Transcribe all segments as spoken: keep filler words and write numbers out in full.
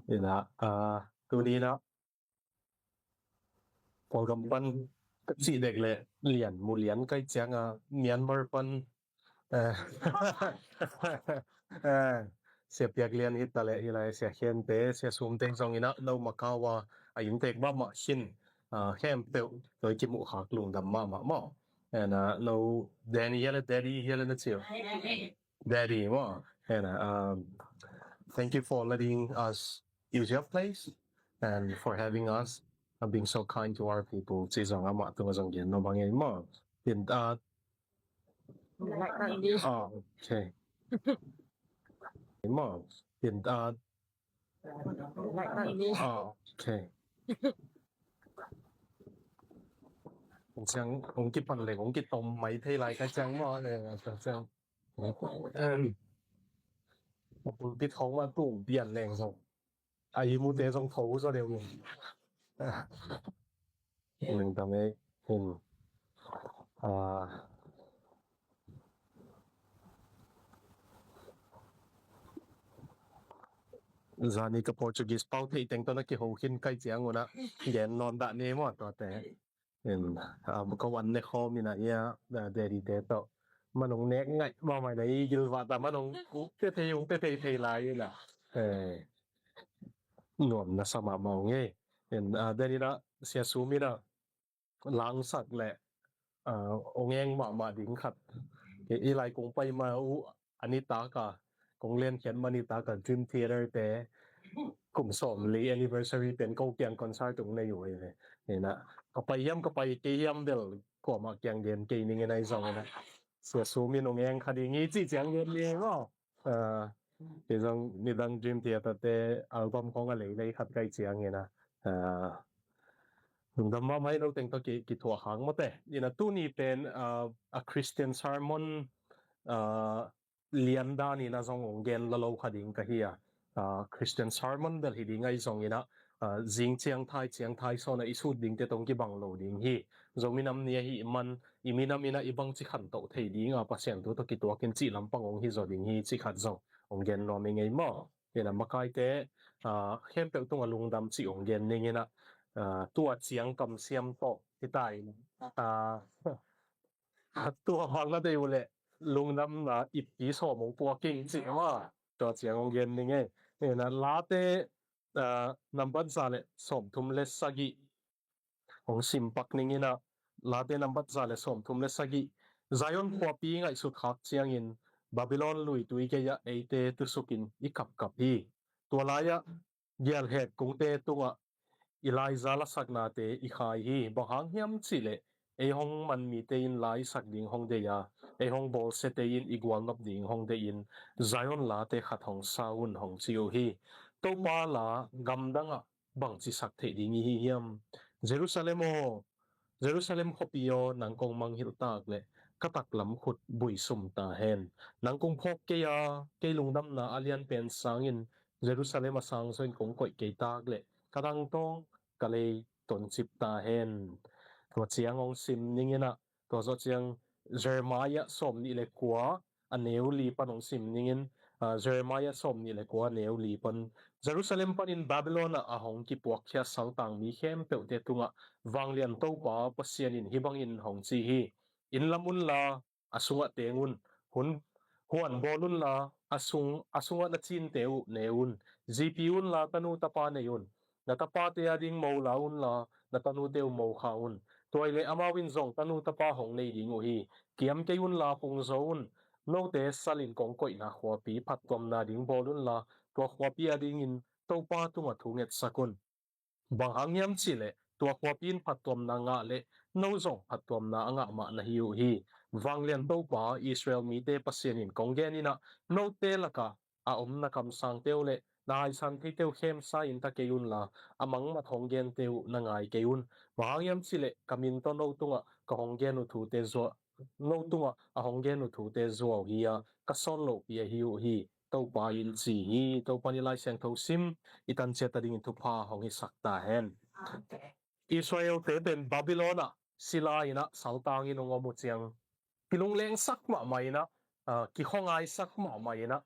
Ina, ah, tuni na Kawlgam pan ka cih dek leh Lian, Mu Lian kai cianga Myanmar pan, eh, eh, Sia Piak Lian hi ta leh hi lai Sia Khen te, Sia Sum te zong ina no Macau a a inntek mahmah khin, ah, khempeuh tawh i kimuh khak lungdam mahmah maw. And, ah, no Danny hi le, Daddy hi le na ci uh. Daddy maw. And, ah, um, thank you for letting us use your place and for having us and being so kind to our people. Ci zong amah tung a zong gen no bang ei maw. Tin, ah, oh, okay. Maw. Tin, ah, oh, okay. Ciang ong kipan leng ong kitom mai thei lai ka ciang maw, eh, ka ciang. Em, pulpit khong ma tung pian leng zong. A i mu te zong tho zo deuh. Ning tam ei. Hmm. Ah. Zani ka Portuguese pau thei teng tawh na kiho khin kai ciang una gen nawn dah ni maw tuate. In, ah, ka wan ne khawm ina ia, ah, Daddy te tawh. Man ong nek ngaih mahmah ina i gilvah ta man ong uk te thei, ong te thei thei lai ina. Eh, nuam na sa mahmah ong ei. In, ah, Daddy na Sia Sum ina langsak le, ah, ong eng mahmah ding khat. I lai kong pai ma uh a nitak a, kong lenkhiat ma nitak a Dream Theater te kum sawm li anniversary pen ko kiang concert tung nei uh hi ve. Ina, ka pai hiam, ka pai kei hiam bel kuamah kiang gen kei ning ina i zong ina. Sia Sum in ong eng kha ding hi ci ciang gen ni maw. Ah, kei zong nidang Dream Theater te album khong a lei lei khat kai ciang ina. Ah, lungdam mahmah ei lo teng tawh ki, kithuah hang mawte. Ina tuni pen, ah, a Christian sermon, ah, lian dan ina zong ong gen la lo kha ding ka hi a. Ah, Christian sermon bel hi ding a i zong ina, ah, zing ciang thai, ciang thai sawn a i sut ding te tong kibang lo ding hi. Zomi nam ni ahi man, i minam ina i bangci khantoh thei ding a Pasian thu tawh kituak in cih lampang ong hi zaw ding hi cih khat zong ong gen nuam ing ei maw. Ina makai te, ah, khempeuh tung a lungdam cih ong gen ning ina, ah, tua ciang kamsiam tawh hi ta ina. Ah, tua bang na dei uh leh lungdamna ippi sawm ong puak ing cih maw. Tua ciang ong gen ning ei. Ina Late, ah, nambat za le sawmthum le sagih ong sim pak ning ina, Late nambat za le sawmthum le sagih. Zion khuapi ngaihsut khak ciangin Babylon luitui gei-ah eite tusukin i kapkap hi. Tua lai-ah gialhek kungte tungah Elijah lasaknate i khai hi. Bang hang hiam cih leh ei hong man mite in la i sak ding hong deih a, ei hong bawlsiate in i gualnop ding hong deih in Zion late khat hong sa un hong ci uh hi. Topa la gamdangah bangci sak theih ding i hi hiam? Jerusalem aw, Jerusalem khuapi aw, nang kong mangngilh tak leh ka taklam khut buisum ta hen. Nang kong phawk kei a, kei lungdamna a lianpen sangin Jerusalem a sang zawin kong koih kei tak leh ka dangtawng ka lei toncip ta hen. Tua ciang ong sim ning ina, tua zawh ciang Jeremiah sawm nih le kua a neu li pan ong sim ning in, ah, Jeremiah sawm nih le kua a neu li pan, Jerusalem panin Babylon ah a hong kipuakkhia saltang mi khempeuhte tungah vanglian Topa Pasian in hih bangin hong ci hi. Inn lam unla, a sungah teng un. Hun, huan bawl unla, a sung, a sungah na cinte uh ne un. Zipi unla, tanu tapa nei un. Na tapate ading mo la unla, na tanute uh mo kha un. Tua hi leh amau in zong tanu tapa hong nei ding uh hi. Kiam kei unla, pung zo un. Note salin kong koihna khuapi phattuamna ding bawl unla, tua khuapi adingin Topa tungah thu ngetsak un. Bang hang hiam cih leh tua khuapi in phattuamna ngah leh no zong phattuamna a ngah mah na hi uh hi. Vanglian Topa, Israel mite Pasian in kong gen ina, note lakah a om na kamsangte uh le na haisan theite uh khemsa in ta kei unla, a mangmat hong gente uh na ngai kei un. Bang hang hiam cih leh ka min tawh no tungah ka hong gen uh thute zuau, no tungah a hong gen uh thute zuau hi a, ka sawl lohpi ahi uh hi, Topa in ci hi. Topa in i Lai Siangtho sim i tanciat a dingin thupha hong hisak ta hen. Israel-te pen Babylon ah sila ina saltangin hong om uh ciang kilunglengsak mahmah ina, ah, kikhongaisak mahmah ina,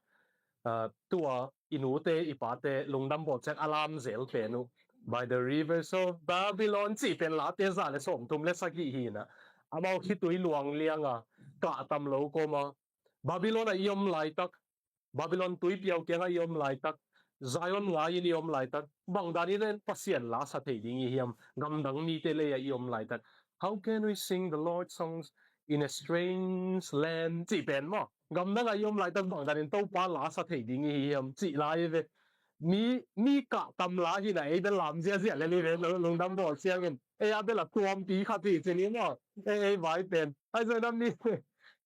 uh, tua i nute i pate lungdam bawl ciang a lam zel pen uh, by the rivers of Babylon cih pen Late za le sawmthum le sagih hi na. Amau khitui luang lianga kah tam lo kawma Babylon ah i om laitak, Babylon tuipiau kiangah i om laitak, Zion ngai-in i om laitak, bangdanin Pasian la sa thei ding i hiam? Gamdang mite lei-ah i om laitak, how can we sing the Lord's songs in a strange land? Cih pen maw, gamdangah i om laitak bangdanin Topa la sa thei ding i hiam? Cih lai ve. Mi, mi kah tam la hi na, ei bel lam ziazia le li ve, lungdam bawl ciangin. Ei a bel a tuampi khat hi ci ni maw. Ei, ei vai pen. Ai zai na mi,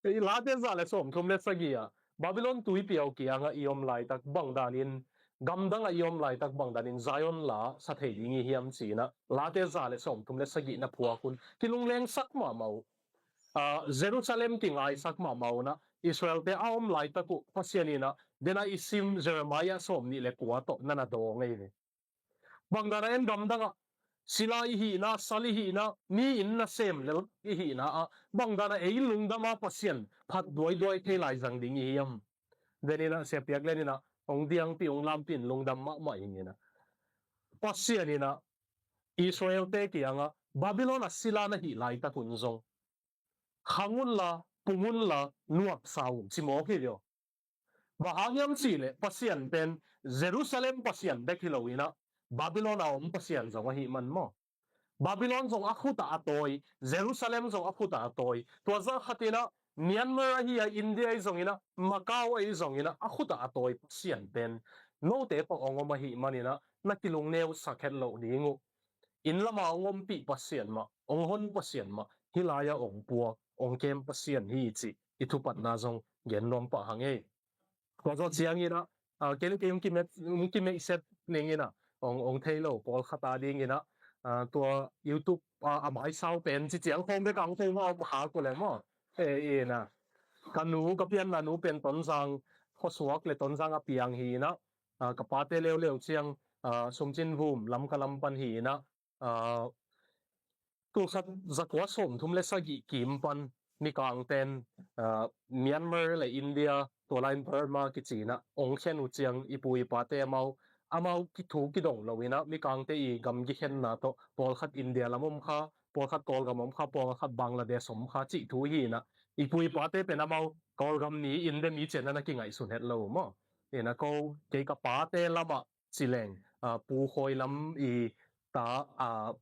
Late za le sawmthum le sagih ah Babylon tuipiau kiangah i om laitak bangdanin, gamdangah i om laitak bangdanin Zion la sa thei ding i hiam ci na, Late za le sawmthum le sagih na phuak un kilunglengsak mahmah uh. Ah, Jerusalem kingaisak mahmah uh na, Israelte a om laitak uh Pasian in ah dena i sim Jeremiah sawmnih le kua tawh na na dawng ei ve. Bangdana en gamdangah sila i hihna, sal i hihna, mi in nasem lel i hihna ah bangdana ei lungdama Pasian phat duaiduai thei lai zang ding i hiam? Deninah siapiak leninah hong diangpi hong lampi in lungdam mahmah inginah Pasian inah Israelte kiangah Babylon a sila na hih laitak un zong khang unla, pung unla, nuapsa un ci mawk hi lio. Bang hang hiam cihleh Pasian pen Jerusalem Pasian bek hi lo inah Babylon a om Pasian zong ahi man maw? Babylon zong a khutah a tawi, Jerusalem zong a khutah a tawi. Tua zah khatinah Myanmar ahi a, India ahi zonginah, Macau ahi zonginah a khutah a tawi Pasian pen note tawh hong om ahi maninah na kilungneu sak het loh ding uh. Inn lama hong ompih Pasian mah, hong hon Pasian mah, hih lai-ah hong pua, hong kem Pasian hi cih i thupatna zong gen nuam pah hang ei. Tua zawh cianginah, ah, kei le kei hong kimet, hong kimeihset ninginah hong, hong thei lo pawlkhat a dinginah, ah, tua YouTube, ah, a maisau pen ci ciang khawng bek a hong thei mah om khak uh le maw. Eh, inah ka nu, ka pianna nu pen Tonzang khuasuak le Tonzang a piang hi inah, ah, ka pate leuleu ciang, ah, Sumcin Vum Lamka lam pan hi inah, ah, tulkhat zakua sawmthum le sagih kim pan Mikangten, ah, Myanmar le India, tua lai-in Burma kici inah hong khen uh ciang i pu i pate amau, amau ki thu kidong lo inah Mikangte i gam kikhenna tawh pawlkhat India lam om kha, pawlkhat Kawlgam om kha, pawlkhat Bangladesh om kha cih thu hi inah i pu i pate pen amau Kawlgam ni in bia mi ciatna na kingaihsun het lo maw? Inah ko kei ka pate lamah ci leng, ah, Pu Khawi lam i ta, ah,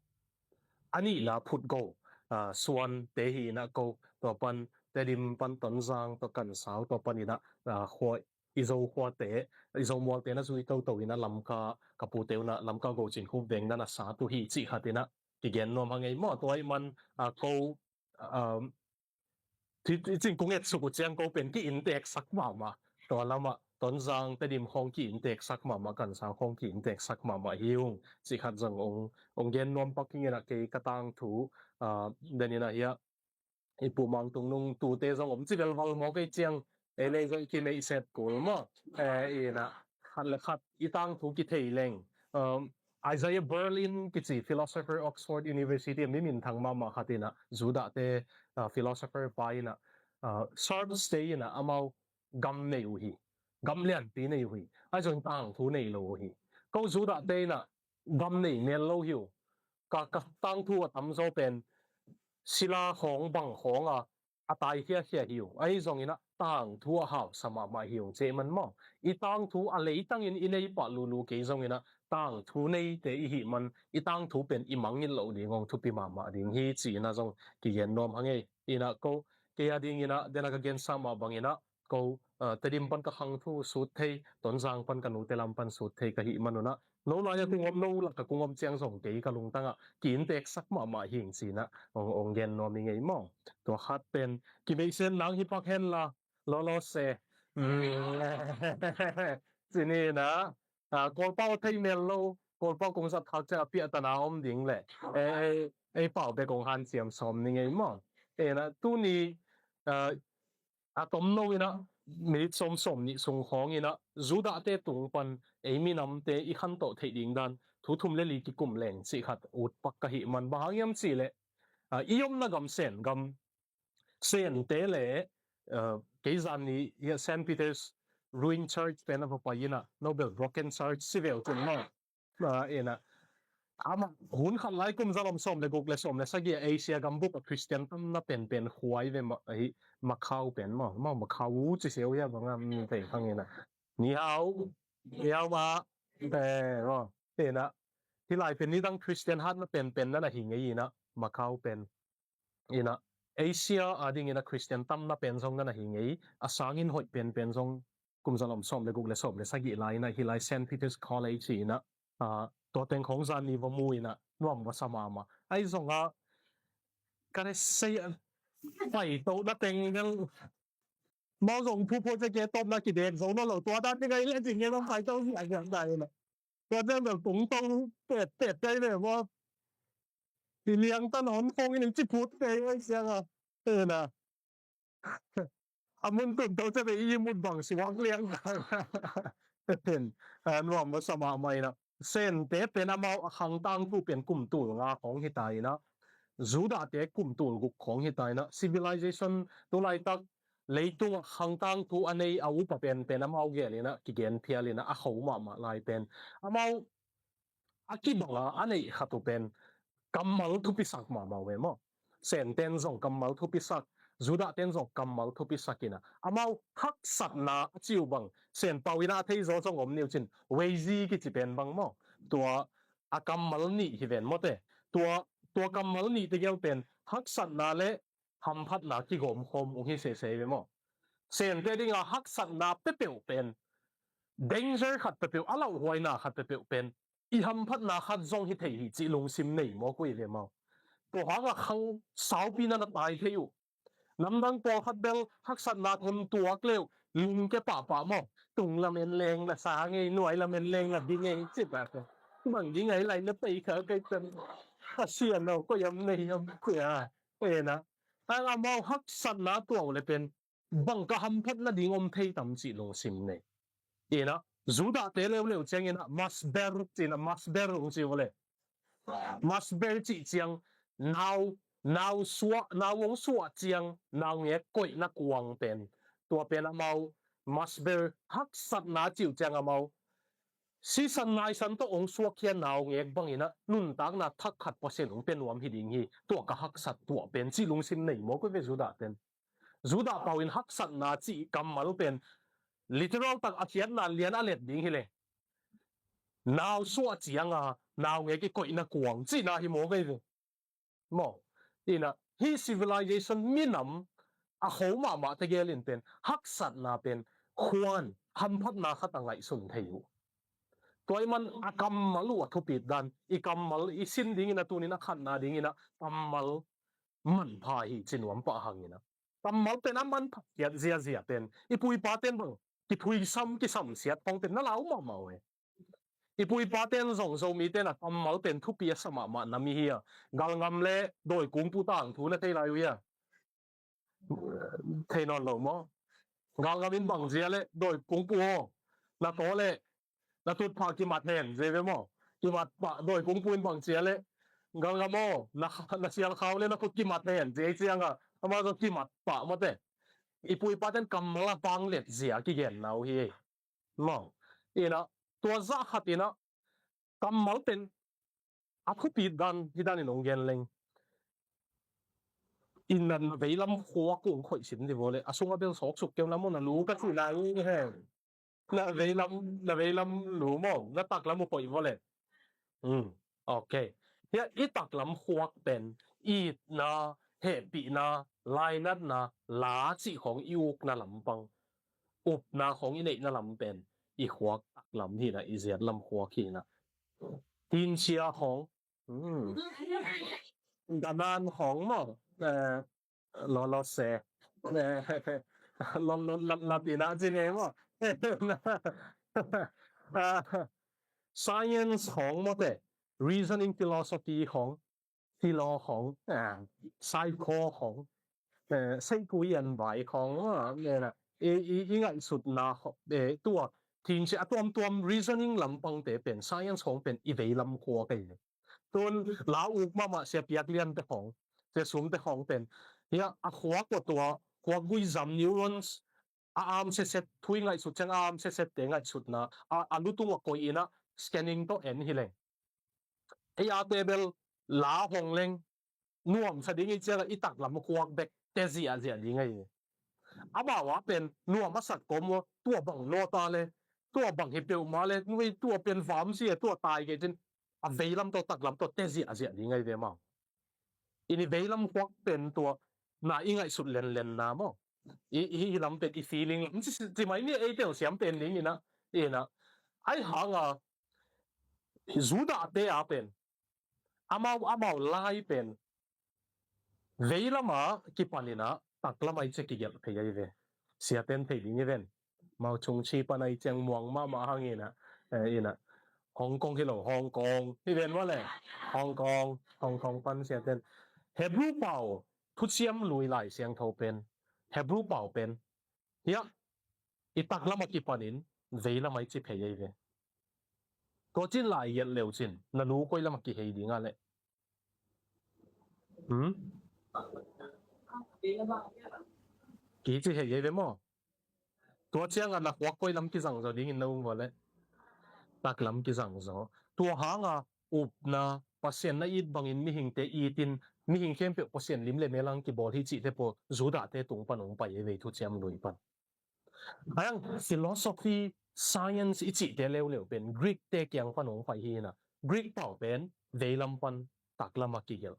a nihna Phutgo, ah, Suante hi inah ko tua pan Tedim pan Tonzang tawh Kansau tua pan inah, ah, khua, i Zo khuate, i Zo mualte na zui toto inah Lamka, ka pute unah Lamka Go Cin Khup veng na na sat uh hi cih khat inah kigen nuam hang ei maw? Tua ih man, ah, ko, ah, Hi, hi cing kong etsuk uh ciang ko pen ki-inntek sak mahmah. Tua lamah Tonzang Tedim khawng ki-inntek sak mahmah, Kansau khawng ki-inntek sak mahmah hi ung. Cih khat zong ong, ong gen nuam pak ing inah kei ka tangthu, ah, den inah hiah i Pu Mang Tung Nung tute zong om ci velval maw kei ciang ei lei zong i kimeihset kul maw. Eh, inah khat le khat i tangthu kithei leng. Um, Isaiah Berlin kici philosopher Oxford University a mi minthang mahmah khat inah Judahte, ah, philosopher pa inah, ah, Serbs te inah amau gam nei uh hi. Gam lianpi nei uh hi. Ahi zong tangthu nei lo uh hi. Ko Judahte inah gam nei mel lo hi uh. Ka, ka tangthu a tamzaw pen sila khawng bang khawng a a tai khiakhia hi uh. Ahi zong inah tangthu a hausa mahmah hi uh cih man maw? I tangthu a leitangin i nei pah lulu kei zong inah tangthu neite i hih man i tangthu pen i mangngilh loh ding ong thupi mahmah ding hi ci inah zong kigen nuam hang ei. Inah ko kei a ding inah dena ka gensa mah bang inah ko, ah, Tedim pan ka khangthu sut thei, Tonzang pan ka nute lam pan sut thei ka hih man unah no lai-a kung om, no lak a kung om ciang zong kei ka lungtangah ki-inntek sak mahmah hi ing ci inah ong, ong gen nuam ing ei maw? Tua khat pen kimeihset nang hi pak henla lawlaw se. Ci ni inah, ah, Kawlpau thei mel lo, Kawlpau kong zat khak ciang a piahtana om ding le ei, ei, ei pau bek kong hanciam sawm ning ei maw? Inah tuni, ah, a tomno inah minit sawmsawm nih sung khawng inah Judahte tung pan ei minamte i khantawh theih ding dan thu thum le li kikum leng cih khat ut pak ka hih man. Bang hang hiam cihleh, ah, i omna gam Sen gam, Sente le, ah, kei zan ni hiah Saint Peter's ruin church pen a va pai ina, no bel broken church si veu cin maw. Ina, ama hun khat lai kum zalom sawm le guk le sawm le sagih a Asia gambuk a Christian tamna penpen khuai ve ma, hi Macau pen maw, maw Macau u ci seu hia banga mi thei khang ina. Ni hau, ni hau ma, eh, maw. Ina, hi lai pen ni dang Christian hatna penpen nana hi ngei ina, Macau pen. Ina, Asia a ding ina Christian tamna pen zong nana hi ngei, a sangin hoih penpen zong kum zalom sawm le guk le sawm le sagih lai ina, hi lai Saint Peter's College hi ina, a, tua teng khong zan ni va mu ina, nuam va sa mama. Ai zong a, ka re sei a, pai to na teng ngal, mau zong phu phu ce ke tawp na ki dek zong no lo, tua dan ni ngai le jing ngai zong pai to zi a ngai dai ina. Tua dan bel tung to pet pet kai ve maw. Hi liang tan hon khong in ci phut kai ai siang a. Ina. A mun tun to ce ve i mun bang si wang liang. Pen, a, nuam va sa mama ina. Sente pen amau a khangtang thu pen kum tul nga khong hi ta ina. Judah te kum tul guk khong hi ta ina. Civilization tu laitak leitung a khangtang thu a nei a upa penpen amau gel ina, kigen phial ina, a kho mahmah lai pen. Amau a kibanga a neih khat uh pen kammal thupisak mahmah uh ve maw. Sen ten zong kammal thupisak, Judah ten zong kammal thupisak ina, amau haksatna a ci uh bang, Sen pau ina a thei zaw zong om ni uh cin, Waze kici pen bang maw. Tua a kammal nih hi ven mawte. Tua, tua kammal nih tegel pen haksatna le hamphatna kigawm khawm ung hi sese ve maw. Sente dinga haksatna pepeuh pen, danger khat pepeuh, a lauhuaina khat pepeuh pen, i hamphatna khat zong hi thei hi cih lungsim nei maw, koi ve maw. Tua hanga khang saupi na na tai thei uh. Namdang pawlkhat bel haksatna thon tuak leuh, lungke pahpah maw. Tung lamen leng la sa ngei, nuai lamen leng la ding ngei, cih pah. Bang ding ai lai na pei kha kei tan. A sian lo, koi am nei am koi a. Koi na. Hang amau haksatna tuau le pen bang ka hamphat nading om thei tam cih lungsim nei. Ina, Judah te leuleu ciang ina, masber, ci ina, masber ung ci vole. Masber cih ciang, nau, nau suah, nau ong suah ciang, naungek koihna kuang pen. Tua pen amau, masber, haksatna cih uh ciang amau. Sisan naisan tawh ong suak khia naungek bang ina, nuntakna thak khat Pasian ong pia nuam hi ding hi, tua ka haksat tuah pen, cih lungsim nei maw, koi ve Judah ten. Judah pau in haksatna cih kammal pen literal tak a khiatna lian a let ding hi le. Nau suah cianga naungek i koihna kuang cihna hi maw kei ve. Maw. Ina, hi civilization minam a kho mahmah tegel in pen haksatna pen khuan hamphatna khat a ngaihsun thei uh. Tua i man a kammal uh a thupit dan, i kammal i sin dingin a tunin a khatna dingin a kammal manpha hi ci nuam pah hangin a. Kammal pen a manpha kiat ziazia pen. I pu i pa ten bang kiphuisam kisamsiat khong pen na lau mahmah uh e. I pu i pa ten zong Zomi ten a kammal pen thupi a sa mahmah na mi hi a. Galngam le Dawikungpu tangthu na thei lai uh hi a. Thei nawn lo maw. Galngam in bang zia le Dawikungpu aw. Na taw le na tutphah kimat hen, zia ve maw. Kimat pah, Dawikungpu in bang zia le. Galngam aw, na, na sialkhau le na khut kimat hen, zia i cianga. Ama zong kimat pah mawte. I pu i pa ten kammal a vanglet zia kigenna uh hi. Maw. Ina, tua zah khat ina, kammal pen a thupit dan, hi danin ong gen leng. Ina na veilam khua kong khoih sim di vole. A sunga bel sawksuk keu lam na lu ka ci lai he. Na veilam, na veilam lu maw, na taklam uh khoih vole. Hmm. Ok. Hia i taklam khuak pen, itna, hehpihna, lainatna, la cih khong i ukna lampang. Upna khong i neihna lam pen, i khuak taklam hina, i ziatlam khuak hina. Tinsia khong, hmm. Ganan khong maw, eh, lo lo se. Eh, lo lo lat lat ina cine maw. Ah, science khong mawte, reasoning philosophy khong, philo khong, ah, psycho khong, eh, seikui an vai khong, ah, nena, i, i, i ngaihsutna khong, eh, tua, thinsi a tuamtuam reasoning lampangte pen, science khong pen, i veilam khua kei. Tun, la uk mama sia piak liante khong, sia sumte khong pen. Hia, a khuak ua tua, khuak gui zam neurons, a am seset, thu i ngaihsut ciang a am sesette ngaihsutna, a, a lutung a koih in ah scanning tawh en hi leng, ei a table la hong leng nuamsa ding i ciangah i taklam khuak bek te ziahziah ding ahi. Amau a pen nuam a sak kawm uh, tua bang nawta le, tua bang hi peuhmah le, nui tua pen vam si a, tua tai kei cin a veilam tawh taklam tawh te ziahziah ding ahi ve mau. I ni veilam khuak pen tua na i ngaihsut lenlenna maw. I, i, i lam pen i feeling lam ci, ci mai ni ei telsiam pen ding in ah, in ah. Ai hanga Judahte a pen amau, amau lai pen veilama kipan in ah taklam ai cia kigelh thei ai ve. Siaten thei ding i ven. Mau chung chi pan ai ciang muang mahmah hang in ah, eh, in ah. Hong Kong hi lo, Hong Kong. Hi ven maw le? Hong Kong, Hong Kong pan siaten. Hebrew pau, thuciam lui Lai Siangtho pen. Hebrew pau pen. Hiah, i taklam a kipan in veilam ai ci phei ai ve. Tua cin lai yet leu cin, na lu koi lam a kihei ding a le. Hmm? Ki ci hei ai ve maw? Tua ciangah na khuak koi lam kizang zaw dingin na um vua le. Taklam kizang zaw. Tua hanga upna, Pasian na it bangin mihingte itin, mihing khempeuh Pasian lim le mel hang kibawl hi cihte pawl Judahte tung pan hong pai ei vei thuciam lui pan. Ayang philosophy, science i cihte leuleu pen Greek te kiang pan hong pai hi in ah, Greek pau pen veilam pan taklam a kigelh.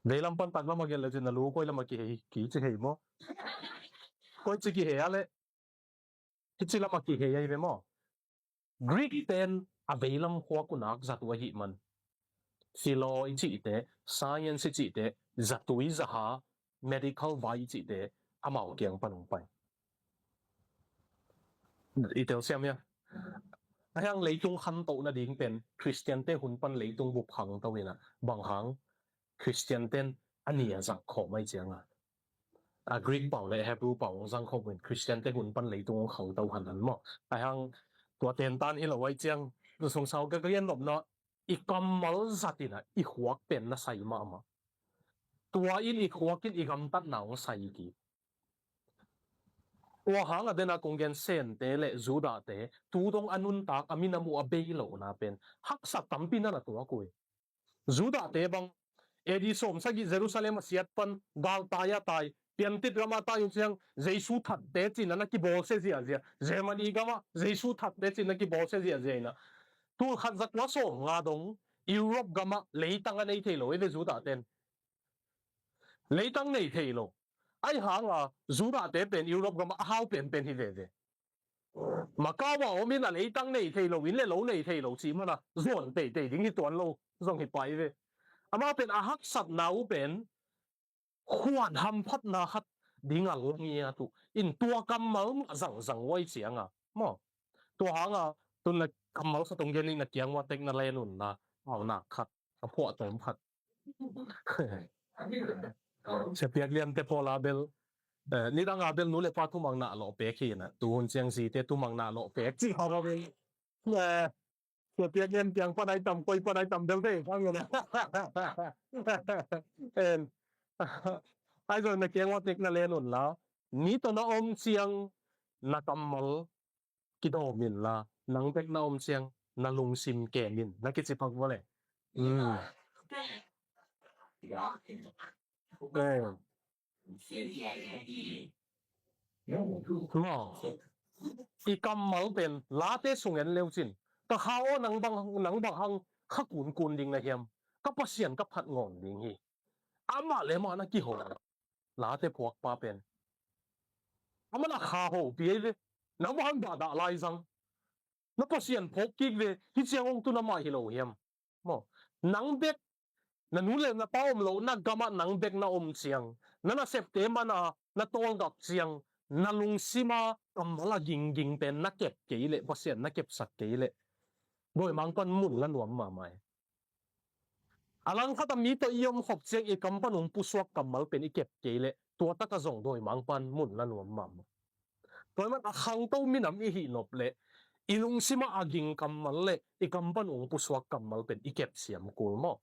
Veilam pan taklam a gelh le cin na lu koi lam a kihei, ki ci hei maw? Koi ci kihei a le, hi ci lam a kihei ai ve maw? Greek ten a veilam khuak uh nak zat uh ahih man, philo i cihte, science i cihte, zatui zaha, medical vai i cihte amau kiang pan hong pai. I telsiam hia? Ahiang leitung khantoh nading pen Khristiante hun pan leitung bup khangto in ah, bang hang Khristianten a ni a zak khawm ai cianga, a Greek pau le Hebrew pau hong zang khawm in Khristiante hun pan leitung hong khangto han an maw. Ahiang tua tentan hi lo ai ciang, tu sung sau ka ka gen nopna, i kammal zat in ah i khuak pen na sai mahmah. Tua in i khuak in i gamtatna hong sai ki. Tua hang a dena kong gen Sente le Judahte tu dong a nuntak a minam uh a bei lohna pen haksa tampi na na tuak uh hi. Judahte bang A D sawm sagih Jerusalem a siat pan galtai a tai, piantit gam a tai uh ciang Jesu thatte cin a na kibawlsia ziahziah, Germany gam ah Jesu thatte cin a na kibawlsia ziahziah in ah, tul khat za kua sawm nga dong Europe gam ah leitang a nei thei lo ei ve Judahten. Leitang nei thei lo. Ai hanga Judahte pen Europe gam ah a hau penpen hi veve. Macau a om in a leitang nei thei lo, inn le lo nei thei lo cih mana zuan teitei ding hi tuan lo zong hi pai ve. Amah pen a haksatna uh pen khuan hamphatna khat ding a langiat uh in tua kammal mah zangzang uh ai cianga maw. Tua hanga tun le kammal khat hong gen ning na kiang ua tek na len un la, aunak khat, a phuahtawm khat. Sia Piak Lian te pawl a bel, eh, nidang a bel nu le pa thumang na lawh pek hi na, tuhun ciang zite thumang na lawh pek cih hong a bel. Eh, Sia Piak Lian piang pan ai tam, koi pan ai tam bel te, hang na. En. Ai zon na kiang ua tek na len un la. Ni tawh na om ciang na kammal kidawm in la, nang bek na om ciang na lungsim kem in, na kici phak vua le. Mm. Eh. Maw. I kammal pen late sung en leu cin, ka kha aw, nang bang, nang bang hang kha kunkun ding na hiam? Ka Pasian ka phat ngawm ding hi. Amah le amah na kiho. Late phuakpa pen, amah na kha hopi ei ve. Nang bang hang dahdah lai zang. Na Pasian phawk kik ve, hih ciang hong tun amah hi lo hiam? Maw, nang bek, na nu le na pa om lo na gamah nang bek na om ciang, na nasepte mana na tawlgap ciang, na lungsima kammal a gingging pen na kep kei leh, Pasian na kepsak kei leh, dawimang pan mun la nuam mahmah hi. A langkhat a mi tawh i om khop ciang i kam pan hong pusuak kammal pen i kep kei leh, tua taka zong dawimang pan mun la nuam mahmah. Tua ahih man a khangto minam i hih nop leh i lungsima a ging kammal leh i kam pan hong pusuak kammal pen i kep siam kul maw.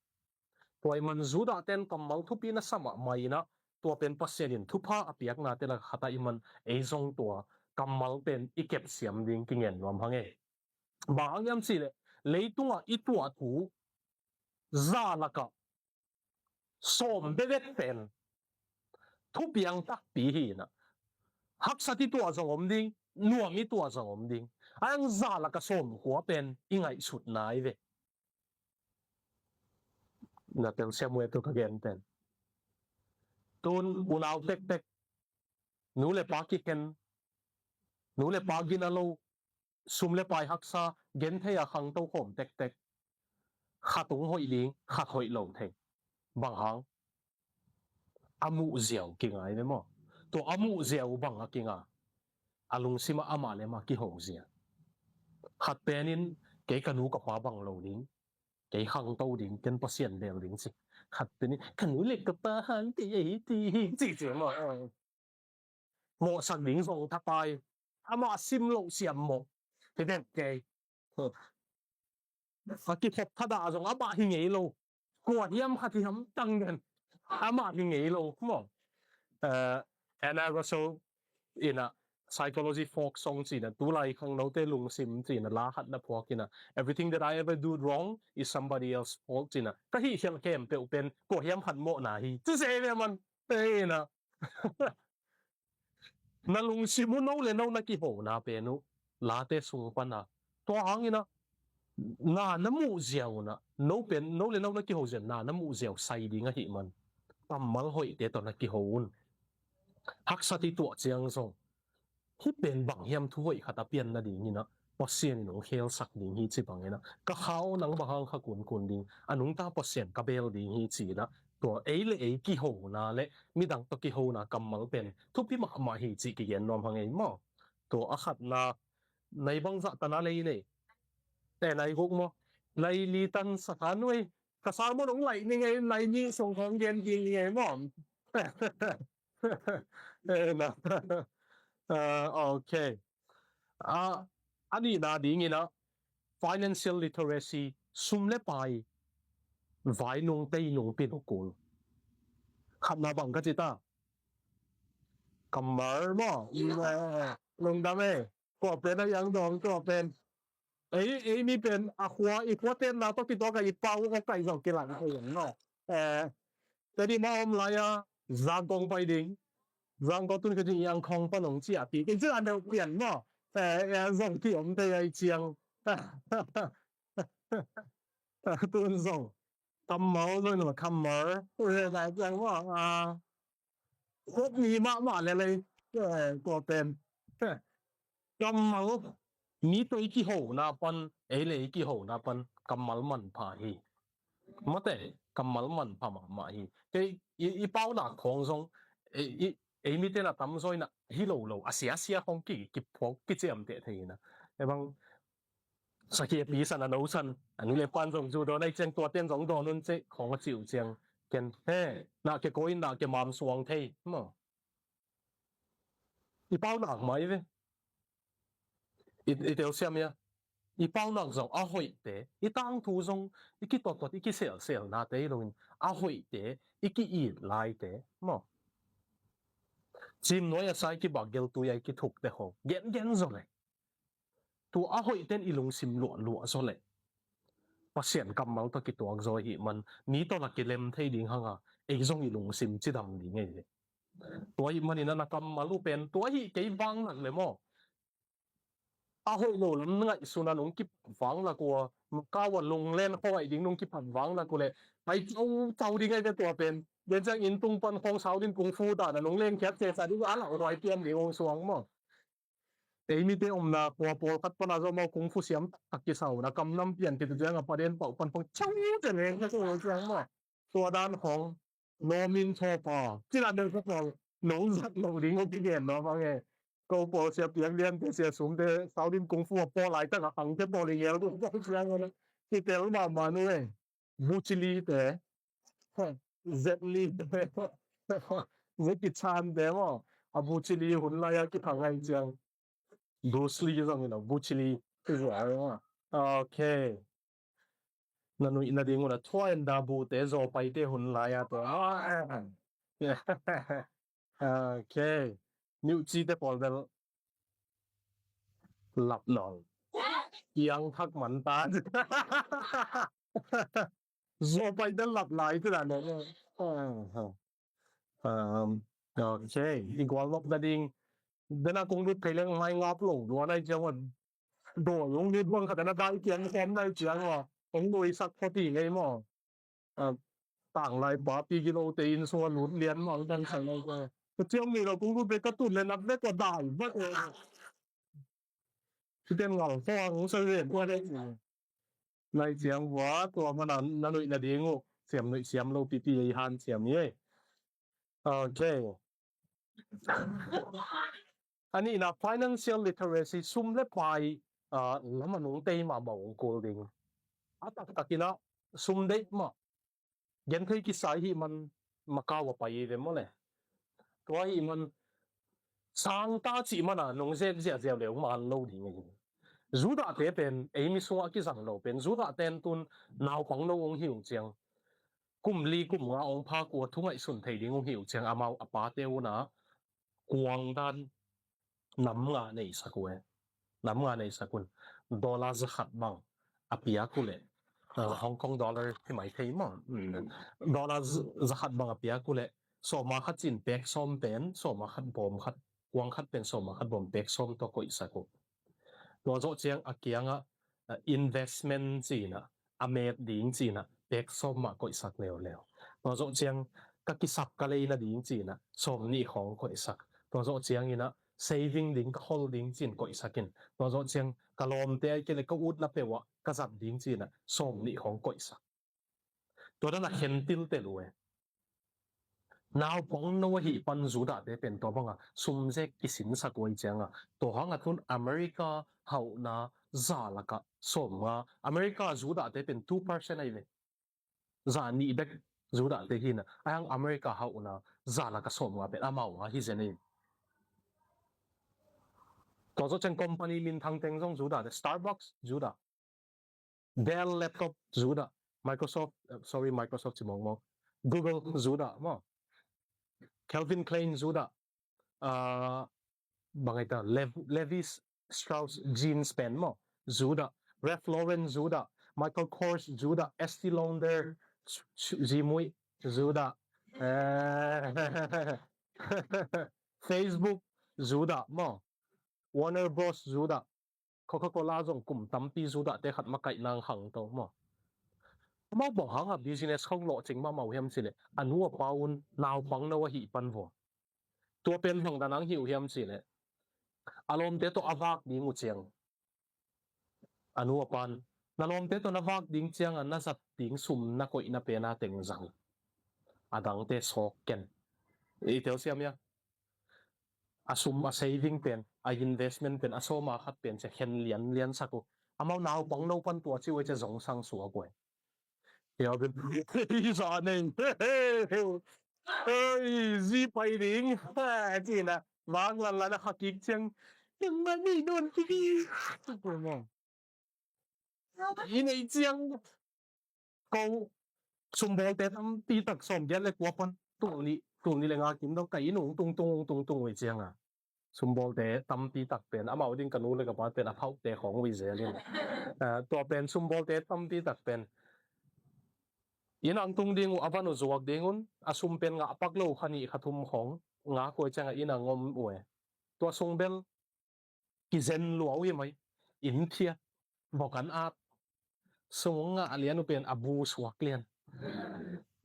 Tua ahih man Judah ten kammal thupi na sa mahmah in ah, tua pen Pasian in thupha a piaknate lak khat ahih man ei zong tua kammal pen i kepsiam ding kingen nuam hang e. Bang hang hiam cihleh leitungah i tuah thu za lakah sawm bebek pen thupiang takpi hi inah, haksat i tuah zong om ding, nuam i tuah zong om ding. A hang za lakah sawm khua pen i ngaihsutna hi ve. Na telsiam uh e tu ka gen pen. Tun unau tektek, nu le pa kikhen, nu le pa gina lo, sum le pai haksa, genthei a khangto khawm tektek, khat hong hoih ding, khat hoih lo thei. Bang hang? A muh ziau kingai ve maw? Tua a muh ziau bang a kinga? A lungsim ah amah le amah kiho zia. Khat pen in, kei ka nu ka pa bang lo ding, kei khangto ding, ken Pasian bel ding ci. Khat pen in, ka nu le ka pa hang kei ei ti hi ci ci maw? Mawhsak ding zong thapai. Amah sim loh siam mawh. Hi den kei. A kikhop thadah zong amah hi ngei lo. Kua hiam khat hi hamtang den. Amah hi ngei lo maw? Eh, Anna Russell in a Psychology folk song ci-in a, tulai khangnote lungsim ci-in a la khat na phuak in a, "Everything that I ever do wrong is somebody else's fault" ci-in a, ka hih khialh khempeuh pen kua hiam khat mawhna hi ci se ve man. Ei na. Na lungsim uh no le no na kihona pen uh late sung pan a, tua hangin a, na na muh ziau na, no pen, no le no na kiho ziau, na na muh ziau sai ding ahih man, kammal hoihte tawh na kiho un. Haksat i tuah ciang zong, hih pen bang hiam thu hoih khat a pian nadingin a, Pasian in hong khelsak ding hi ci bangin a, ka kha aw nang bang hang kha kunkun ding, a nungta Pasian ka bel ding hi ci-in a, tua ei le ei kihona le midang tawh kihona kammal pen thupi mahmah hi cih kigen nuam hang ei maw? Tua a khatna, nai bang zah tan a lei nei? Te nai guk maw? Nai li tan sa kha nuai. Ka sermon hong laih ni ngei, nai ni sung hong gen ding ni ngei maw? Eh, na. Ah, okay. Ah, a nihna dingin a, financial literacy, sum le pai vai nung tei nung pin uh kul. Khatna bang ka ci ta? Kammal maw? Eh, lungdam e. Tua pen a iang dong tua pen. Ei, ei mi pen a khua, i khua tenna tawh kituak a i pau a kaih zong kilang thei ang maw? Eh, tadi ma om lai a, Zangkong pai ding. Zangkong tun ka ding iang khong pan ong ci a pi. Kei ci a neu pian maw? Eh, eh, zong ki om thei a i ciang. Tun zong. Kammal zong, kammal. Eh, lai ciang maw? Ah. Khop mi mahmah le lei, eh, tua pen. Eh, kammal, mi tawh i kihona pan, ei le ei kihona pan, kammal manpha hi. Mate, kammal manpha mahmah hi. Kei, i, i paunak khong zong, ei, i, ei mite na tamzaw in a, hi lo lo, a sia sia khong ki, kiphuak, kiciamteh thei hi na. E bang, sakhi a pi san a no san, a nu le pan zong zu dawn ai ciang tua ten zong dawn un ceh, khong a ci uh ciang. Ken, he, na ke koi, na ke mam suang thei, maw. I paunak mai ve. I, i telsiam ia. I paunak zong a hoihte, i tangthu zong, i kitottot, i kiselselnate hi loin, a hoihte, i ki-it laite, maw. Cim nuai a sai kibak gel tui ai kithukte khong. Gen gen zaw le. Tua a hoihten i lungsim luahluah zaw leh Pasian kammal tawh kituak zaw ahih man, mi tawh la kilem thei ding hanga, ei zong i lungsim cidam ding ei ve. Tua ahih manin a na kammal uh pen, tua ahih kei vanglak le maw? A hoih lo lam ngaihsun a nung kivanglak uh a, kau a lunglen khuai ding nung kipan vanglak uh le, ai cau cau ding ei ve tua pen. Den ciang inn tung pan khong sau din kung fu dan a nung lengkhiat sesa ding a lauhuai pian ding hong suang maw? Ei mite omna khua pawlkhat pana zong amau kung fu siam taktak kisau na, kam nam pian kituak ciang a paden pauh pan pong chau te leng ka sung ciang maw? Tua dan khong, no min thaw pa cina den ka pawl, no zat lo ding aw kigen no bang e. Ko pawl sia piak lian te sia sum te, sau din kung fu a pawl lai tak a khang te pawl i ngel dun pawl ciang a na kitel mahmah nu e. Buchili te, Jet Li te, Jackie Chan te maw? A Buchili hun lai a kithang ai ciang. Bruce Lee zong in a Buchili. Okay. Na nuih na ding un a thuai an da bu te zaw pai te hun lai a te. Okay. Niuh ci te pawl bel lap nawn. Kiang thak man ta. Zo pai te lap lai te dan. Um, okay. I gual lop na ding. Dena kong lut thei leng mai ngap lo. Dua nai ciang wan. Dua yung ni duang khat na dai kiang ken nai ciang wa. Kong doi sak kho ti ngei maw. Tanglai pa pi gilo te inn sunga lut lian mah ang kan sang nai ka. Ka ciang mi lo kong lut ve ka tun le nap ve ka dai vat ve. Siten ngal kho ang sa ve tua dai. Nai ciang vua tua mana na nuih na ding uh. Siam nuih siam lo pipi ei han siam ei. Okay. A nihna financial literacy, sum le pai, ah, lam a nung tei mahmah ong kul ding. A taktakin ah sum deih mah genthei kisai hih man Macau a pai hi ve maw le. Tua hih man sangta cih mana nung zek ziahziah le ong man lo ding ahi. Judah te pen ei mi sungah kizang lo pen Judah ten tun naupang no ong hi uh ciang kum li kum nga ong phak uh a thu ngaihsun thei ding ong hi uh ciang amau a pate una kuang dan nam nga nei sak uh e. Nam nga nei sak un. Dollar za khat bang a piak uh leh, ah, Hong Kong dollar hi mai thei maw. Dollar za khat bang a piak uh leh sawma khat cin pek sawm pen sawma khat bawm khat kuang khat pen sawma khat bawm pek sawm tawh koih sak uh. Tua zawh ciang a kiangah, ah, investment cinah a met ding cinah pek sawm mah koihsak leuleu. Tua zawh ciang ka kisap ka lei nading cinah sawm nih khawng koihsak. Tua zawh cianginah saving ding ka hol ding cin koihsak in. Tua zawh ciang ka lawmte ai kei le ka utna peuhah ka zat ding cinah sawm nih khawng koihsak. Tua dana khentil tel uh e. Naupang no ahi pan Judah te pen tua banga sumzek kisinsak uh ai cianga tua hanga tun America hauhna za laka sawm nga America Judah te pen two percent ai ve. Za nih bek Judah te hina ai hang America hauhna za laka sawm nga pen amau nga hi zen ai. Tua zawh ciang company minthang teng zong Judah te Starbucks Judah. Dell laptop Judah, Microsoft, uh, sorry, Microsoft ci mawkmawk, Google Judah maw, Calvin Klein Judah, uh, bangai ta Lev Levi Strauss jeans pen maw Judah, Ralph Lauren Judah, Michael Kors Judah, Estee Lauder Zimui Judah, uh, Facebook Judah maw, Warner Bros Judah, Coca-Cola zong kum tampi Judah te khat makaih nang hang to maw. Amau bang hanga business khong lawhcing mahmah uh hiam cileh a nu a pa un naupang no ahi pan vua. Tua pen bang danang hi uh hiam cileh a lawmte tawh a vak ding uh ciang a nu a pan na lawmte tawh na vak ding cianga na zat ding sum na koihna pena teng zang a dangte sawk ken. I telsiam ia a sum a saving pen a investment pen a sawma khat pen cia khen lianlian sak uh. Amau naupang no pan tua ci uh cia zong sang suak uh. Hia bin i za nei ei zi pai ding cina vang lan lan a kha kik ciang. Eng ma nei don kik i nei ciang ko sumbawlte tampi tak sawm giat le kua pan tul nih tul nih le nga kim dong ka inn ung tung tung ung tung tung ui cianga sumbawlte tampi tak pen amau ding ka nu le ka pa pen a phauhte khawng ui zel in. Ah, tua pen sumbawlte tampi tak pen inn ang tung ding uh a van uh zuak ding un a sum pen ngah pak lo kha nih kha thum khawng nga kuai cianga inn ang om uh e. Tua sung bel kizen lua uh hi mai. Inn phiat vok an at sung ngah lian uh pen a bu suak lian.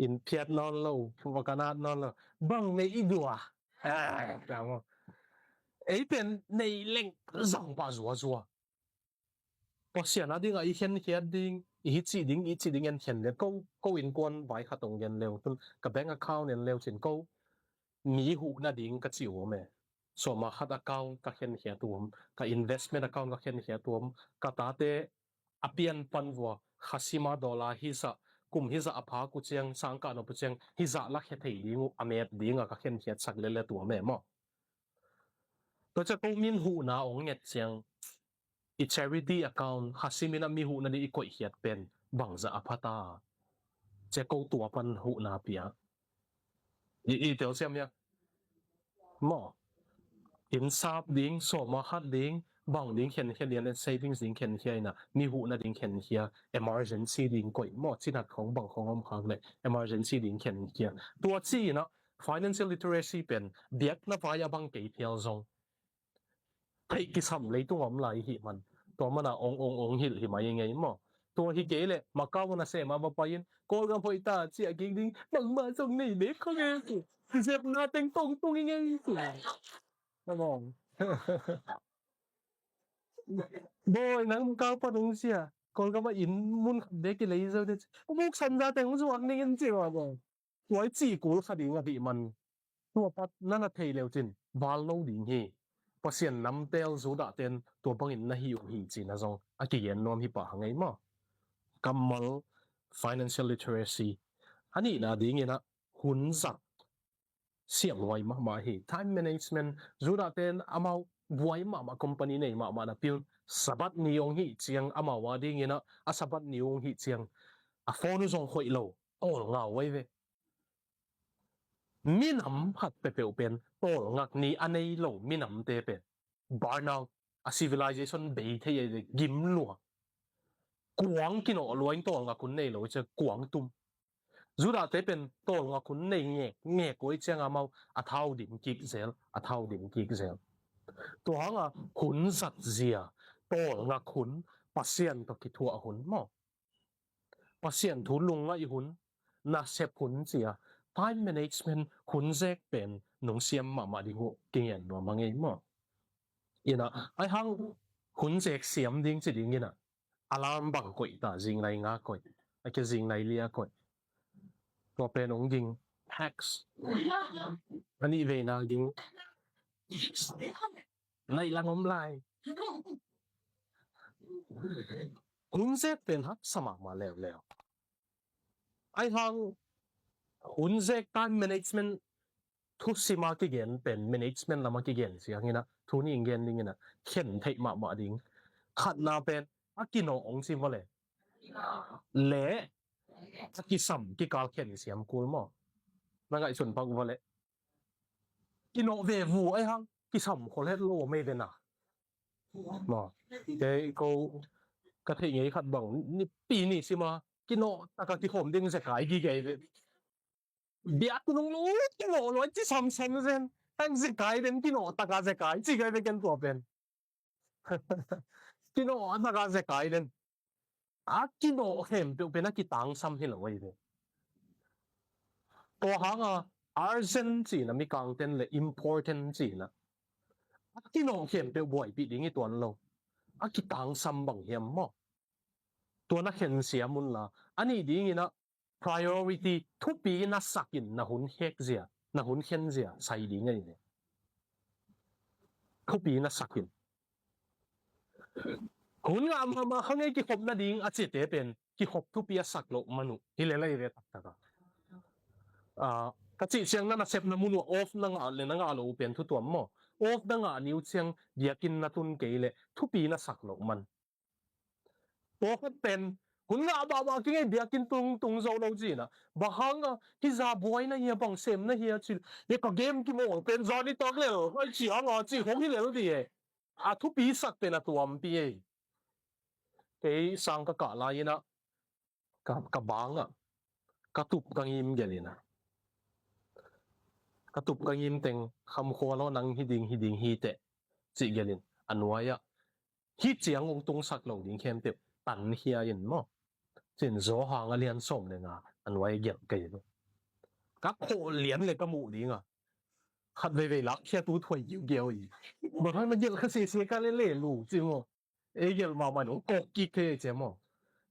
Inn phiat nawn lo vok an at nawn lo bang nei i dua. Ei pen nei leng zang pah zuazua. Pasian a dingah i khenkhiat ding i hi cih ding i cih ding en khen le ko ko innkuan vai khat ong gen leu tun ka bank account en leu cin ko mi huh nading ka ci uh om e. Sawma khat account ka khenkhiat uh om, ka investment account ka khenkhiat uh om, ka tate a pian pan vua khasima dollar hizah kum hizah a phak uh ciang sangkah nop uh ciang hizah lakhia thei ding uh a met dinga ka khenkhiat sak lele tuam e maw. Tua cia ko min huhna ong nget ciang i charity account khasimin a mi huhna ding i koihkhiat pen bangzah a phata. Cia ko tua pan huhna pia. I, i tel siam hia? Maw. Inn sap ding, sawma khat ding, bang ding khenkhia, lian savings ding khenkhia ina, mi huhna ding khenkhia, emergency ding koih maw, cinat khong bang khong om khak le, emergency ding khenkhia. Tua ci ina, financial literacy pen, biakna vai a bang kei phial zong theih kisam leitung om lai hi man. Tua mana ong ong ong hilh hi mai ngei maw. Tua hi kei le Macau na sem a va pai in Kawlgam hoih ta ciah kik ding, nangmah zong nei bek kha nge ci. Zepna teng tong tung i ngei ci. Bawi, nang Macau pan ong sia, Kawlgam a inn mun khat bek i lei zo de ci. Buk sanza teng ong zuak ning in ci maw bawi. Tua i ci kul kha ding a dih man. Tua pat na na thei leu cin val lo ding hi. Pasian namtel Judah ten tua bangin na hi uh hi cina zong a kigen nuam hi pah hang ei maw. Kammal, financial literacy. A nihna dingin a hun zat siam huai mahmah hi. Time management, Judah ten amau buai mahmah, company nei mahmah na piun Sabbath ni ong hi ciang amau a dingin a, a Sabbath ni ong hi ciang a phone uh zong hoih lo, tawlnga huai ve. Minam khat peuhpeuh pen tawlngak ni a nei lo minamte pen burnout, a civilization bei thei ei ve, gim lua. Kuang kinawh lua in tawlngak hun nei lo i cia kuang tum. Judah te pen tawlngak hun nei ngek ngek ua i ciang amau a thau dim kik zel, a thau dim kik zel. Tua hanga hun zat zia, tawlngak hun, Pasian tawh kithuah hun maw. Pasian thu lungngaih hun, nasep hun cia, time management hun zek pen nong siam mahmah ding uh kingen nuam a ngei maw. Ina, ai hang hun zek siam ding ci ding ina, alarm bang koih ta, zinglai nga koih, a kia zinglai lia koih. Tua pen ong ging, text. A nih veina ging. Naih lang om lai. Hun zek pen haksa mahmah leuleu. Ai hang hun zek time management thusima kigen pen management lama kigen siang ina, thu ni ing gen ding ina, khen theih mahmah ding. Khatna pen a kinawh ong sim vale. Le a kisam kikal khen siam kul maw. Na ngaihsun pak vale. Kinawh ve vu ai hang kisam khol het lo mei ve na. Maw. Kei ko ka theih ngei khat bang ni pi ni sima kinawh taka kikhawm ding zekai gigei ve. Biak nung lu kinawh lo ci samsam zen. Tang zekai den kinawh taka zekai ci gai ve ken tua pen. Kinawh taka zekai den. A kinawh khempeuh pen a kitangsam hi lo ahi ve. Tua hanga urgent cina mikangten le important cina a kinawh khempeuh buaipih ding i tuan lo. A kitangsam bang hiam maw. Tua na khensia mun la a nih dingina priority thupi na sakin na hun khek zia, na hun khen zia sai ding ahi ve. Thupi na sakin. Hun ngah mahmah kha ngei kikhop nading a cite pen kikhop thupi a sak loh man uh hi lel ahi ve taktaka. Ka cih ciang na nasepna mun uh off na ngah le na ngah lo uh pen thutuam maw? Off na ngah ni uh ciang biakinn na tun kei le thupi na sak loh man. Tua khat pen hun ngah bahbah kingei biakinn tung tung zo lo cina. Bang hanga hi za buai na hia bang sem na hia ci. Hi ka game kimawl pen zani tak lel ai cianga ci khong hi lel di e. A thupi sak pen a tuampi ei. Kei sang ka kah lai ina ka, ka banga ka tup ka ngim gelina. Ka tup ka ngim teng khamkhua lo nang hi ding hi ding hi teh cih gelin a nuaia hi ciang ong tungsak lo ding khempeuh tan hia in maw. Cin zaw hanga lian sawm le nga a nuai gelh kei lo. Ka khawh lian le ka muh dinga khat veivei lak khia tu thuai giugiau i. Bang hang na gelh kha sese ka le le lu ci maw. Ei gelh mahmah in ong kawk kik thei ei cia maw.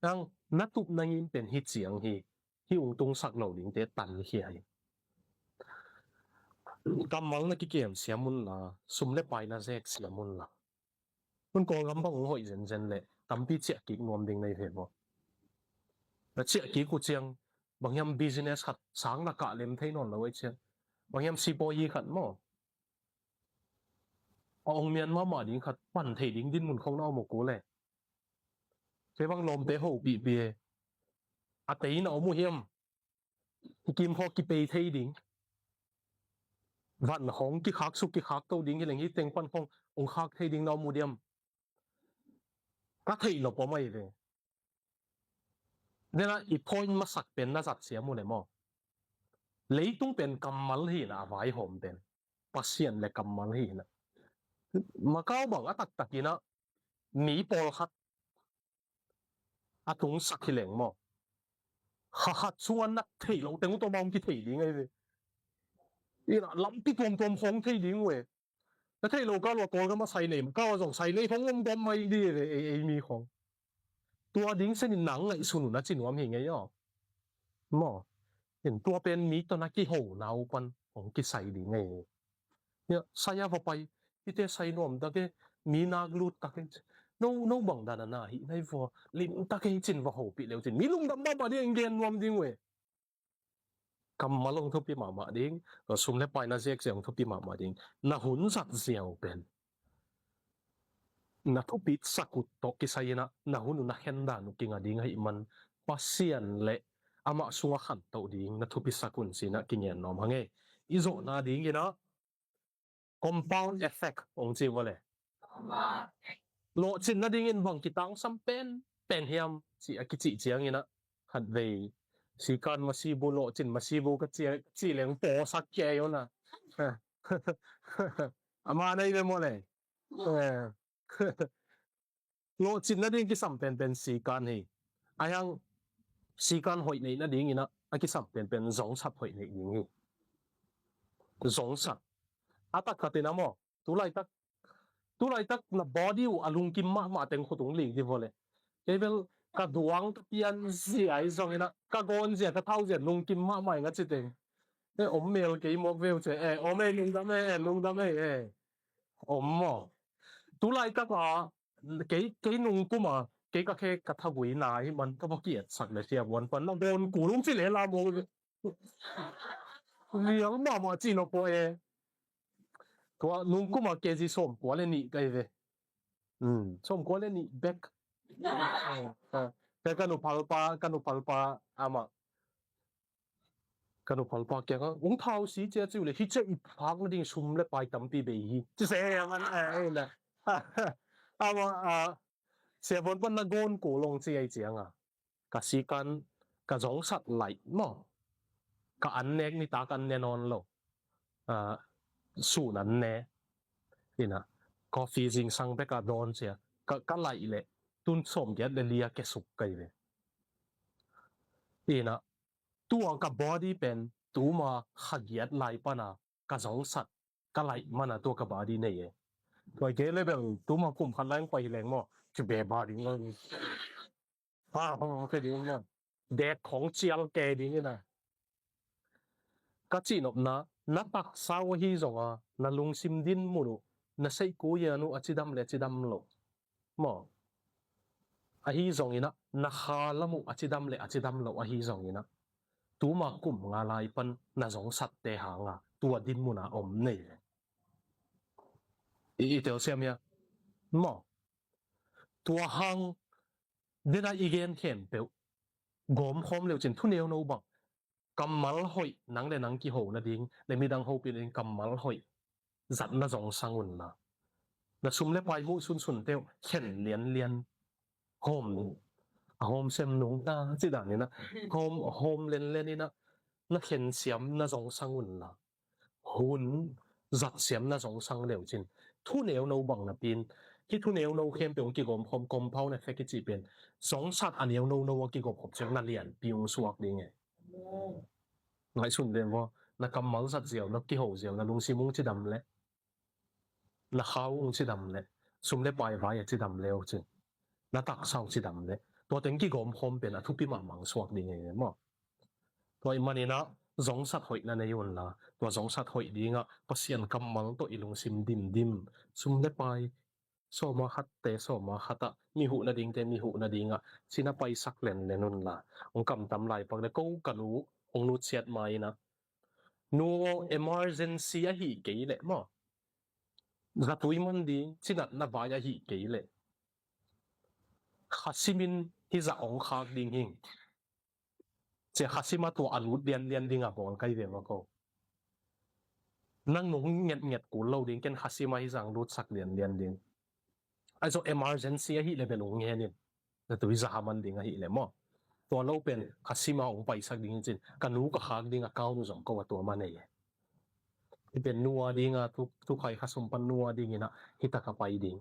Nang na tup na ngim pen hi ciang hi. Hi ong tungsak lo dingte tan hia hi. Kammal na kikem siam unla, sum le pai na zek siam unla. Hun Kawlgam bang ong hoih zenzen le tampi ciah kik nuam ding nei ve maw. Na ciah kik uh ciang bang hiam business khat sang na kah lem thei nawn lo ei ciang bang hiam sipawi khat maw. A ong mian mahmah ding khat pan thei ding dinmun khong na om uh kul e. Kei bang lawmte hopihpih e. A tei na om uh hiam. Hi kim khaw kipei thei ding. van hong kikhak suk kikhak to ding hi leng hi teng pan hong hong khak thei ding na om uh diam? Ka theih lo pawm ahi ve. Dena i point masak pen na zat siam uh le maw? Leitung pen kammal hi na a vaihawm pen. Pasian le kammal hi na. Macau bang a taktak ina mi pawlkhat a tungsak hi leng maw? Kha khat sunga na theih lo teng uh tawh mah hong kithei ding ahi ve. Ina lampi tuamtuam khong thei ding uh e. Na theih lo kal uh a Kawlgam a sai nei, Macau a zong sai nei khong om gam mai ding e, ei, ei mi khong. Tua ding senin nang ngaihsun uh na ci nuam hi ngei aw. Maw. In tua pen mi tawh na kiho na uh pan hong kisai ding ngei. Nia, sai a va pai, hite sai nuam tak e, mi nak lut tak e. No, no bang dan a na hi nai vua, lim tak e cin va hopih leu cin. Mi lungdam mahmah ding, gen nuam ding uh e. Kammal hong thupi mahmah ding, sum le pai na ziak ziau hong thupi mahmah ding. Na hun zat ziau pen na thupi sak uh tawh kisai ina, na hun uh na khen dan uh kinga ding ahih man, Pasian le amah sungah khantoh ding na thupi sak un ci ina kingen nuam hang e. I zawhna ding ina, compound effect hong ci vua le. Lawhcin nadingin bang kitangsam pen pen hiam ci a kicih ciang ina, khatvei sikan masibu lawhcin masibu ka ci, ci leng pawsak kei uh na. Ama nei ve maw le. Eh. Lawhcin nading kisam penpen sikan hi. Ahiang sikan hoih neih nading ina a kisam penpen zongsat hoih neih ding hi. Zongsat. A tak khat ina maw. Tulaitak, tulaitak na body uh a lungkim mahmah teng khut ung lik di vua le. Kei bel ka duang ka pian zia i zong ina, ka gawn zia, ka thau zia lungkim mahmah i nga ci teng. E, om mel kei mawk veu ce. E, om e, lungdam e, e, lungdam e, e. Om maw. Tulaitak a kei, kei nungkum a kei ka khe ka thagui na hi man ka va kiatsak le sia buan pan na gawn kul ung ci le la maw. Liang mahmah ci lo pua e. Tua nungkum a kg sawmkua le nih ka hi ve. Sawmkua le nih bek. Ka, ka nuphalpa, ka nuphalpa amah, ka nuphalpa kiangah ung thau si cia ciu le hi cia i phak nading sum le pai tampi bei hi ci se aman. Amah a, sia buan pan na gawn ko long ci ai cianga ka sikan ka zongsat laih maw. Ka an nek nitak an ne nawn lo. Sun an ne ina, coffee zingsang beka dawn cia ka, ka laih leh tun sawmgiat le lia kesuk kai ve. Ina, tua ka body pen tuma khagiat lai pana ka zongsat ka laih mana tua ka body nei e. Tua ke level tuma kum khat lai pai leng maw, kibe body ngol. Ha, ha, ha, ke ding na. Dek khong cial ke ding ina. Ka cihnopna, na taksa uh ahi zonga na lungsim din mun uh, na seihku yan uh a cidam le a cidam lo maw. Ahi zongina na kha lam uh a cidam le a cidam lo ahi zongina tuma kum nga lai pan na zongsatte hanga tua din muna om nei le. I, i telsiam hia maw. Tua hang dena i gen khempeuh gawmkhawm leucin thuneu no bang kammal hoih nang le nang kiho nading le midang hopih nading kammal hoih zat na zongsang unla. Na sum le pai muh sunsun teuh khen lianlian hawm a hawm sem nungta ci danina hawm hawm lenlenina na khen siam na zongsang unla. Hun zat siam na zongsang leucin thuneu no bang napin hi thuneu no khempeuh hong kigawmkhawm compound effect i cih pen zongsat a neu no no a kigawmkhawm ciang na lianpi hong suak ding e. Ngaihsun den vua, na kammal zat ziau, na kiho ziau, na lungsim hong cidam le na khau hong cidam le sum le pai vai a cidam leucin na taksa hong cidam le tua teng kigawmkhawm pen a thupi mahmah hong suak ding e maw. Tua i manina zongsat hoih na nei unla tua zongsat hoih dinga Pasian kammal tawh i lungsim dimdim sum le pai sawma khatte sawma khata mi huh nadingte mi huh nadinga cina paisak lenlen unla. Hong kamtam laipak le ko ka nu hong nutsiat ma ina nu emergency ahi kei leh maw. Zatui man ding cinat na vai ahi kei leh khasimin hi zah hong khak ding hing. Cia khasima tua a lut lianlian dinga bawl kai ve ma ko. Nang nung ngetnget kul lo ding, ken khasim ah hih zah lut sak lianlian ding. Ahi zong emergency ahih leh bel ung ngen in. Na tui za haman ding ahih leh maw. Tua lo pen khasim ah ung paisak ding hi cin, ka nu ka khak ding account uh zong ko a tua mah nei e. Hih pen nu a ding a, thu, thu khai khasum pan nu a ding in ah, hih tak a pai ding.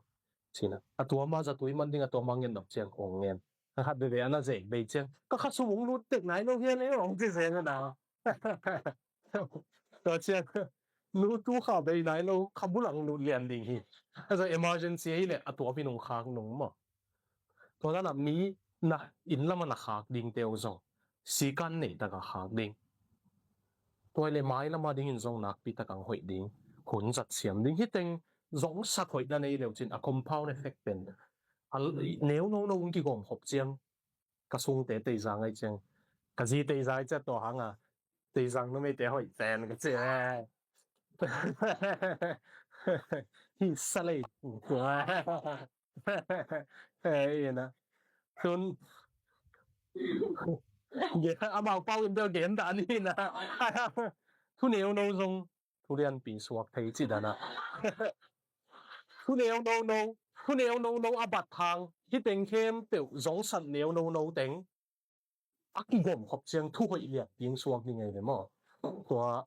Cin ah, a tua mah za tui man ding, a tua mah ngen nop ciang ung ngen. Ka khat veve a na zek bei ciang, ka khasum ung lut tek nai lo hian e, ung ci zen a na. Tua ciang, nu tu kha bei nai lo, kha bulang lut lian ding hi. Ahi zong emergency ahih leh a tua pi nung khak nung maw. Tua dan a mi na inn lam a na khak ding teu zong sikan nei tak a khak ding. Tua leh mai lam a ding in zong nakpi tak a hoih ding. Hun zat siam ding. Hih teng zong sat hoih na nei leu cin a compound effect pen. A neu no no ung kigawm khop ciang. Ka sungte Teizang ai ciang. Ka zi Teizang ai ciang tua hang a. Teizang numei te hoih ten ka ci e. Hi sa lei. He, ina. Tun. Ge, amau pau in bel gen dan hi na. Thu neu no zong. Thu lianpi suak thei ci dan a. Thu neu no no. Thu neu no no a bat thang. Hih teng khempeuh zong sat neu no no teng. A kigawm khop ciang thu hoih lian ding suak ding ahi ve maw. Tua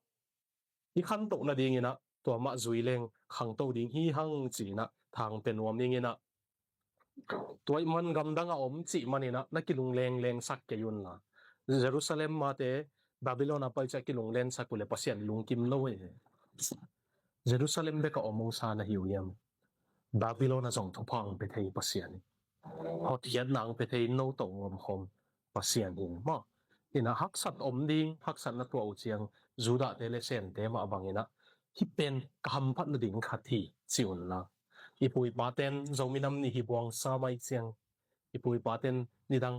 i khantoh nading in ah tua mah zui leng khangto ding hi hang ci in ah thang pe nuam ding in ah. Tua ih man gamdang a om cih man in ah na kilungleng lengsak kei un la. Jerusalem mate Babylon a pai ciah kilunglengsak uh le Pasian lungkim lo e. Jerusalem bek a om ung sa na hi uh hiam? Babylon a zong thupha ung pe thei Pasian hi. Hotkhiatna ung pe thei, no tawh ung om khawm Pasian hi maw. Ina haksat om ding, haksat na tuah uh ciang Judah te le Sente mah bang ina hih pen ka hamphat nading khat hi ci un la. I pu i pa ten Zomi Nam Ni hi buang sa mai ciang i pu i pa ten nidang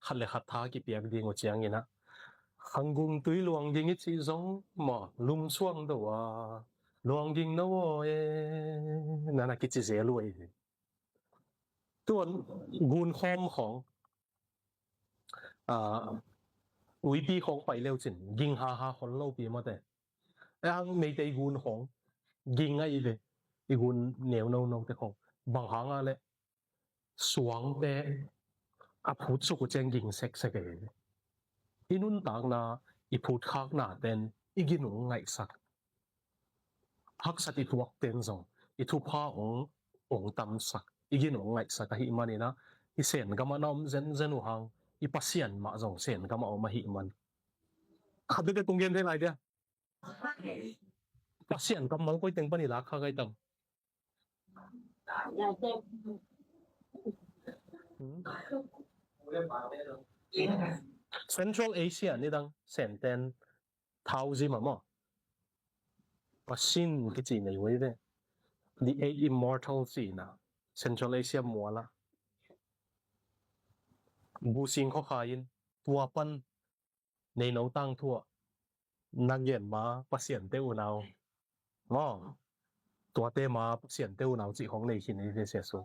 khat le khat tha kipiak ding uh ciang ina khanggung tui luang ding i cih zong maw lum suang do a luang ding no aw e. Nana kici zel uh ei. Tuan gun khawm khawng, ah, uipi khawng pai leu cin ging haha khol lo pi mate. Ang Meitei gun khawng ging a i ve, i gun neu no no te khawng bang hang a le suangte a phut suk uh ciang ging seksek e. I nuntakna, i phutkhakna ten i gin ung ngaihsak. Haksat i tuak ten zong i thupha ung, ung tamsak, i gin ung ngaihsak ahih man ina i Sen gam a na om zenzen uh hang i Pasian mah zong Sen gam a om ahih man. Khat bia kung gen thei lai dia. Pasian kammal koi teng pan i lak kha kai tam. Hmm? Central Asia nidang Senten thau zim a maw. Pasin kici nei uh ei ve. The Eight Immortals ci na Central Asia mual a. Busing khawkha in tua pan Neino tangthu ah na gen ma Pasian te unau maw, tuate ma Pasian te unau cih khong nei khin ei ve Sia Sum.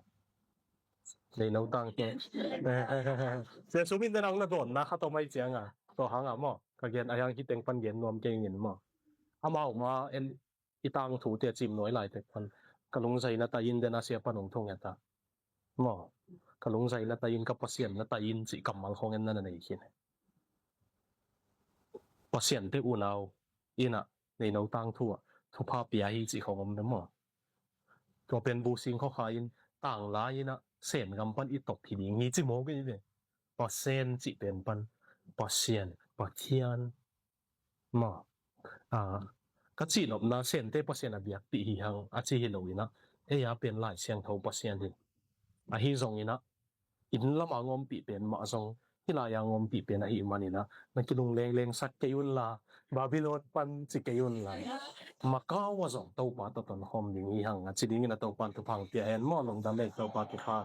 Neino tangthu Sia Sum in den ang na dawnna khat om ai ciang a, tua hang a maw ka gen a, hiang hi teng pan gen nuam kei ngin maw. Amau ma en i tangthu te cim nuai lai tek pan ka lungzai na ta in den a sia pan ong thong ya ta maw, ka lungzai na ta in, ka Pasian na ta in cih kammal khong en na na nei khin. Pasian te unau ina Neino tangthu ah thupha pia hi cih khong om na maw. Tua pen Busing khawkha in tang lai ina Sen gam pan i top hi ding hi ci maw kei ve. Pasian cih pen pan Pasian, Pathian maw. A, ka cihnopna Sente Pasian a biakpih hi hang a ci hi lo ina ei a pen Lai Siangtho Pasian hi. Ahi zong ina inn lama ngompih pen mah zong hih lai-a ngompih pen ahih man ina na kilungleng lengsak kei unla, Babylon pan ci kei unla, Macau ah zong Topa tawh tonkhawm ding hi hang a ci ding ina Topa in thupha pia hen maw. Lungdam ei Topa thupha.